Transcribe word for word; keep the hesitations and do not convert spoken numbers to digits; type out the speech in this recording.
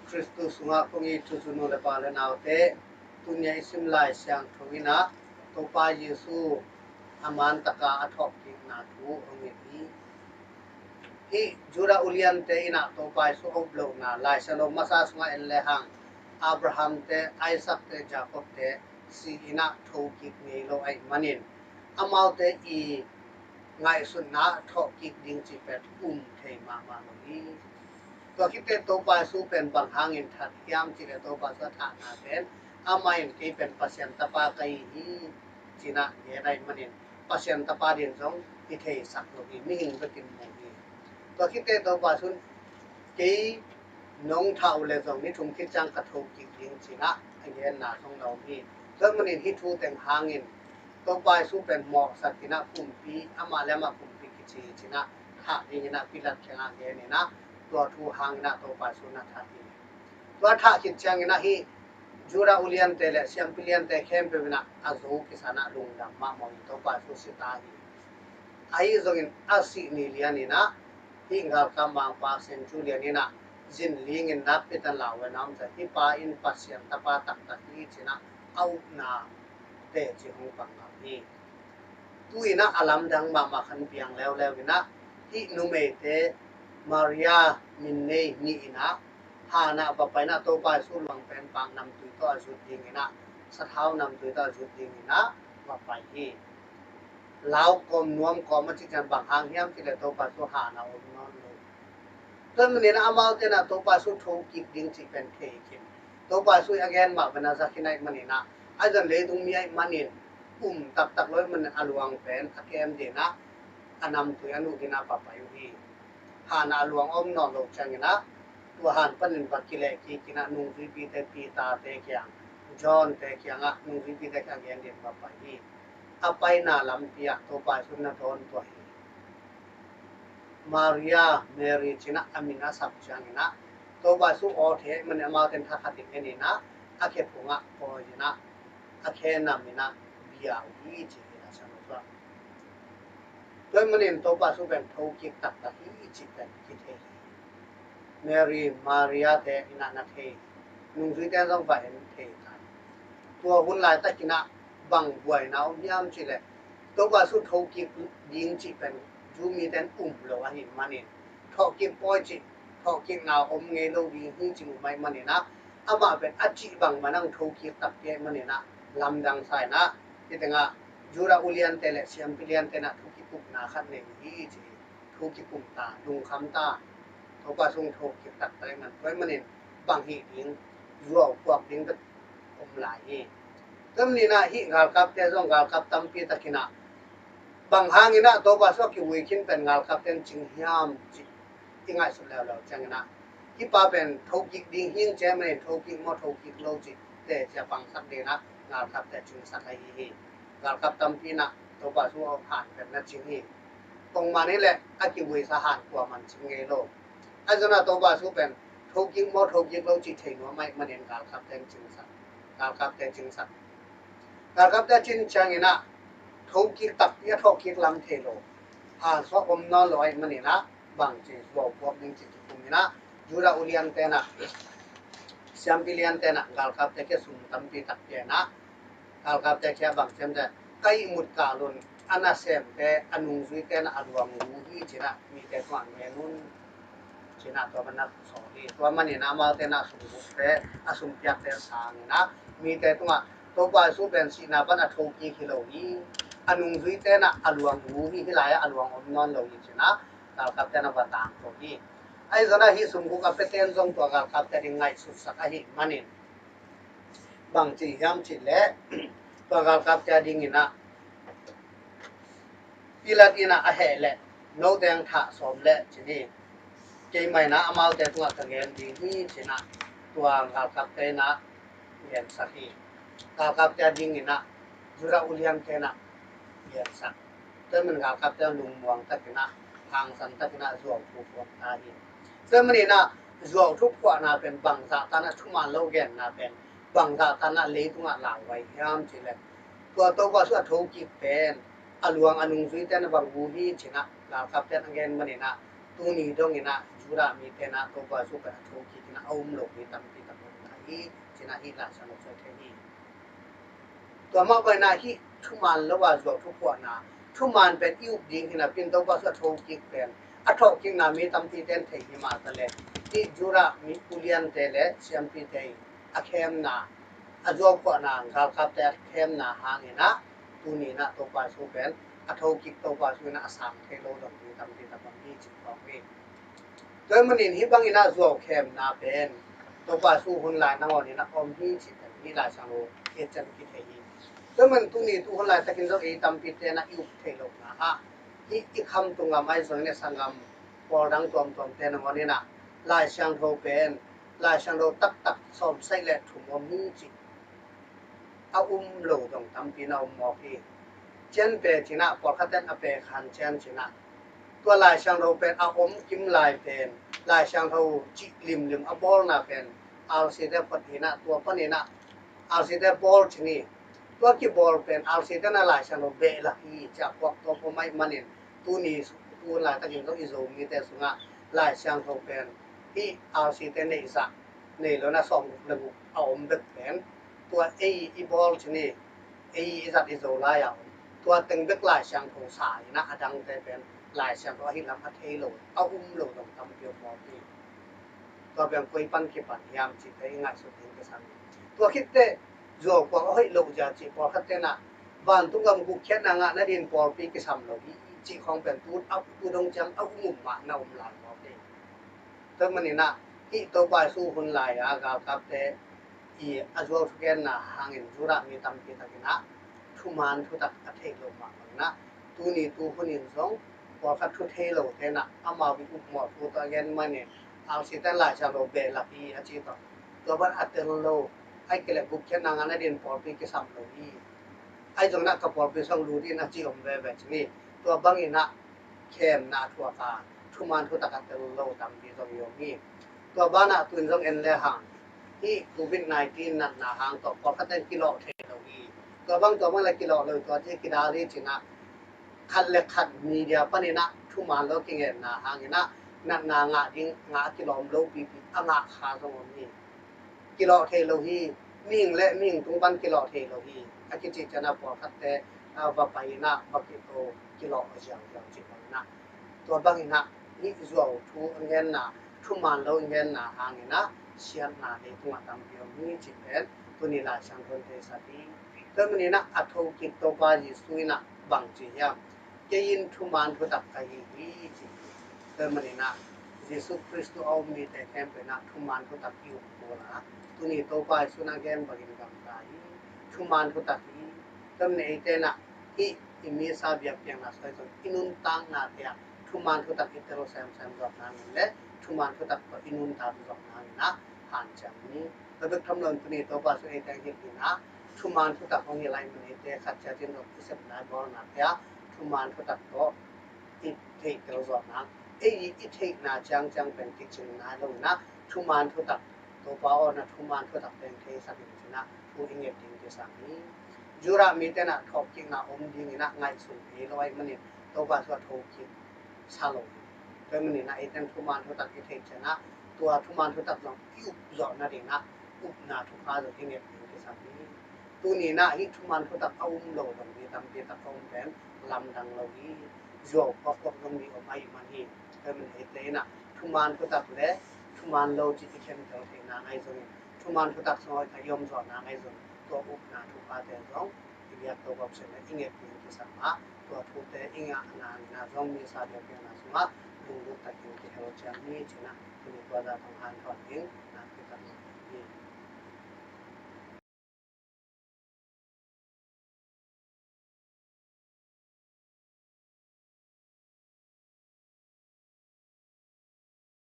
Khristu sungah kong it u nu le pa le naute, tuni a i sim Lai Siangtho in ah Topa Jesu a man taka a thawhkikna thu hong ngen hi. Hih Judah uliante in ah Topa Jesu a up lohna Lai Siangtho masa sungah en lehang Abraham te, Isaac te, Jacob te si in ah thokik ngei lo ahih manin amaute i ngaihsutna thawhkik ding cih pen um thei mahmah lo hi. Tua khit teh Topa Jesu pen bang hangin that hiam cih leh Topa Jesu a thahna pen amah in kei pen Pasian Tapa ka hi hi ci-in ah gen ahih manin Pasian Tapa ding zong i theisak lo hi, mihing bekin mu hi. Tua khit teh Topa Jesu in kei nong thah uh leh zong ni thum khit ciang ka thokik ding ci-in ah a genna zong la om hi. Tua ahih manin hih thu teng hangin Topa Jesu pen mawhsak in ah kumpi, amah le amah kumpi kici hi ci-in ah thah dingin ah Pilat kiangah gen in ah tua thu hangin ah Topa Jesu na that hi. Tua thah khit ciangin ah hih Judah uliante le siampi liante khempeuh in ah a zo kisa in ah lungdam mahmah uh hi. Topa Jesu si ta hi. Ahi zongin a sih ni lian in ah hih galkap mangpa Centurion in ah zin lingin nakpi takin lau in ah om ciang hih pa in Pasian Tapa taktak hi ci-in ah a upna teci hong pang ngam hi. Tu-in ah a lamdang mahmah khan piang leuleu in ah hih numeite Maria min nei nih in ah han ah va pai in ah Topa Jesu luang pen pak namtui tawh a zut dingin ah, sathau namtui tawh a zut dingin ah va pai hi. Lau kawm nuam kawm a cih ciang bang hang hiam cih leh Topa Jesu han ah om nawn lo. Tua ahih manin ah amaute in ah Topa Jesu thokik ding cih pen thei khin. Topa Jesu a gen mah bangin a za khin ahih manin ah, ahi zongin leitung mi ahih manin um taktak lo ahih manin a luang pen a kem dingin ah a namtui a nuh dingin ah va pai uh hi. Han ah a luang om nawn lo ciangin ah tua han panin va kileh kik in ah nungzuipite Peter te kiang, John te kiangah, nungzuipite kiang gen dingin va pai hi. A paina lampi ah Topa Jesu na dawn tuah hi. Maria, Mary ci-in ah a min a sap ciangin ah Topa Jesu aw thei ahih manin amaute in thakhatin en in ah a khe phungah pawi in ah a khe nam in ah bia uh hi ci hi. Tua ahih manin Topa Jesu pen thokik taktak hi cih pen kithei hi. Mary, Maria te in ah na thei, nungzuite zong va en thei ta hi. Tua hun laitakin ah bang buaina om hiam cih leh Topa Jesu thokik ding cih pen Jew mite in um lo ahih manin thawhkik pawi cih, thawhkikna om ngei lo ding hi cih um ahih manin ah amah pen a cih bang man ang thokik takpi ahih manin ah lamdang sa in ah hih tengah Judah uliante le siampi liante in ah thu kikupna khat nei uh hi ci hi. Thu kikum ta, lungkham ta. Topa Jesu thokik taktak ahih manin bang hih ding, zuau puak ding bek om lai hi. Tua ahih manin ah hih galkapte zong galkap tampi takin ah bang hangin ah Topa Jesu a kivui khin pen galkapte in cing hiam cih i ngaihsut leuleu ciangin ah hih pa pen thokik ding hi ing ci ahih manin thokik maw thokik lo cih teci a pangsak dingin ah galkapte cingsak ahi hi. Galkap tampi in ah Topa Jesu a han pen na cing hi. Pongman hi leh a kivuisa han kuaman cing ngei lo. Ahi zongin ah Topa Jesu pen thokik maw thokik lo cih thei nuam ahih manin galkapte in cingsak, galkapte cingsak. Galkapte cin ciangin ah thokik takpi a thawhkik lam thei lo, hansuah om nawn lo ahih manin ah bangci zuau puak ding cih kikum in ah Judah uliante in ah, siampi liante in ah galkapte kiang sum tampi tak pia in ah galkapte kiang bang ci hiam cih leh ka ihmut kal un, a nasemte, a nungzuite in ah a luang uh hi ci-in ah mite tungah ngen un ci-in ah tua bangin na sawl hi. Tua manin ah amaute in ah sumgukte, a sumpiakte sang in ah mite tungah Topa Jesu pen sihna pan a thokik hi lo hi, a nungzuite in ah a luang uh hi, hih lai-ah a luang om nawn lo hi ci-in ah galkapte in ah va tangko hi. Ahi zongin ah hih sumguk a piate in zong tua galkapte ading ngaihsutsak ahih manin bang ci hiam cih leh tua galkapte adingin ah Pilat in ah a heh leh note hong thah sawm leh ci-in hi. Keimah in ah amaute tungah ka gen ding hi ci-in ah tua galkapte in ah gensak hi. Galkapte adingin ah Judah uliante in ah gensak. Tua ahih manin galkapte in ah lungmuang takin ah, hangsan takin ah zuau thu phuak ta hi. Tua ahih manin ah zuau thu phuahna pen bangzah tan ah, thuman lo genna pen bangzah tan ah leitungah lauhuai hiam cih leh tua Topa Jesu a thokik pen a luang a nungzuite in ah va gu hi ci-in ah galkapte in ah gen manin ah tuni dongin ah Judah mite na Topa Jesu pen a thokik in a um lo mi tampi tak om lai hi, ci-in a hih Lai Siangtho soi thei hi. Tua mah bangin a hih thuman lo a zuau thuphuahna, thuman pen i up ding hi napi-in Topa Jesu a thokik pen a thawhkikna mi tampite in thei hi mah ta leh, hih Judah mi uliante le siampite a khemna, a zuauphuahna, galkapte a khemna hangin a, tuni in a Topa Jesu pen a thokik, Topa Jesu in a sang thei lo zong mi tampi tak om hi ci khawng hi. Tua ahih manin hih bangin a zuau khemna pen Topa Jesu hun lai nangawn in a om hi cih pen hih Lai Siangtho i et ciang kithei hi. Tua ahih manin tuni tu hun laitakin zong ei tampite in a i up theih lohna ah, hih i khamtung gam ahi zongin a sanggam pawl dang tuamtuamte nangawn in a Lai Siangtho pen, Lai Siangtho taktak sawmsagih le thum om hi cih a um lo zong tampi na om mawk hi. Cianpe ci-in a, pawlkhatte in a pek han cian ci-in a, tua Lai Siangtho pen a om kim lai pen, Lai Siangtho cih limlim a bawlna pen R C te phot hi-in a, tua panin a R C te bawl ci-in hi. Tua kibawl pen R C te in a Lai Siangtho behlap hi ci-a puak tawp om ahih manin, tuni tu laitakin zong i Zomite sungah Lai Siangtho pen hih R C te neih zah, nei lo in a sawmguk le guk a om bek pen, tua ei i bawl ci-in hi, ei i zat i Zo lai-a om, tua teng bek Lai Siangtho sa in a, a dangte pen Lai Siangtho ahih lam a thei lo, a um lo zong tampi om mawk hi. Tua pen koi pan kipan hiam cihte i ngaihsut ding kisam hi. Tua khit teh zuau kuang a hoih loh zia cih pawlkhatte in a, vantung gam gupkhiatna ngah nadingin pawlpi kisam lo hi cih khawng pen tu, a, tu dong ciang a um um mah na om lai mawk hi. Tua ahih manin a, hih Topa Jesu hun lai-a galkapte i a zuau thugenna hangin Judah mi tampi tak in a thuman thutak a theih loh mah bangin a, tuni tu hunin zong pawlkhat thu thei lote in a, amau i upmawh thu tawh a gen manin, R C te in Lai Siangtho behlap hi a ci tawh, tua bang a tel lo, ahih kei leh gupkhiatna ngah nadingin pawlpi kisam lo hi, ahi zongin a ka pawlpi sung lut in a ci om veve ci-in hi. Tua bangin a khemna thuak a, thuman thutak a tel lo tampi zong i om hi. Tua banah tu-in zong en lehang, hih Covid nineteen natna hang tawh pawlkhatte in kilawh thei lo hi. Tua bang, tua bang le kilawh lo hi, tua ci kidal hi ci-in a, khat le khat media panin a thuman lo kingenna hangin a, natna ngah ding ngah a kilawm lopipi a ngah kha zong om hi. Kilawh thei lo hi. Mihing le mihing tung pan kilawh thei lo hi. A kicih ciang a pawlkhatte, a, va pai in a va kito, kilawh ziauziau cih bangin a, tua bangin a, hih zuau thu a ngenna, thuman lo a ngenna hangin a siatna leitungah tampi om hi cih pen tuni Lai Siangtho in theisak hi. Tua ahih manin a, a thokik Topa Jesu in a bang ci hiam? Kei in thuman thutak ka hi hi, ci hi. Tua ahih manin a, Jesu Khrist thu a um mite khempeuh in a thuman thutak i up kul a, tuni Topa Jesu in a gen bangin gamta hi. Thuman thutak hi. Tua ahih manin eite in a, hih i Missa biakpiakna sung ah zong i nuntaknate ah thuman thutak i tel semsem zawh nangin le thuman thutak tawh i nuntak zawh nangin a hanciam ni. Tua bek tham loin tuni Topa Jesu in eite hong hilh in a, thuman thutak hong hilh ahih manin eite khat ciat in zong i sep nai bawlnate ah thuman thutak tawh i theihtel zawh nang, ei i theihna ciangciang pen kicing nai lo in a, thuman thutak, Topa aw, na thuman thutak pen theisak in, ci-in a thu i nget ding kisam hi. Judah mite in a thawhkikna om dingin a ngaihsun thei lo ahih manin Topa Jesu a thokik sa lo hi. Tua ahih manin a eite in thuman thutak i theih ciangin a, tua thuman thutak zong i up zawh nadingin a upna thupha zong i nget ding kisam hi. Tuni in a hih thuman thutak a um lo zong mi tampi tak a om pen lamdang lo hi. Zuau phuakphuak zong mi om ahih man hi. Tua ahih manin eite in a thuman thutak le thuman lo cih i khentel theihna ngai zongin, thuman thutak sungah hoihna i om zawhna ngai zongin, tua upna thuphate zong i biak Topa Pasian in a i nget ding kisam a, tua thute i ngah nangin a zong Missa biakpiakna sungah lunglut takin kihel ciat ni, ci-in a tuni tua zah tawh hanthawn ding nakpi tak hi.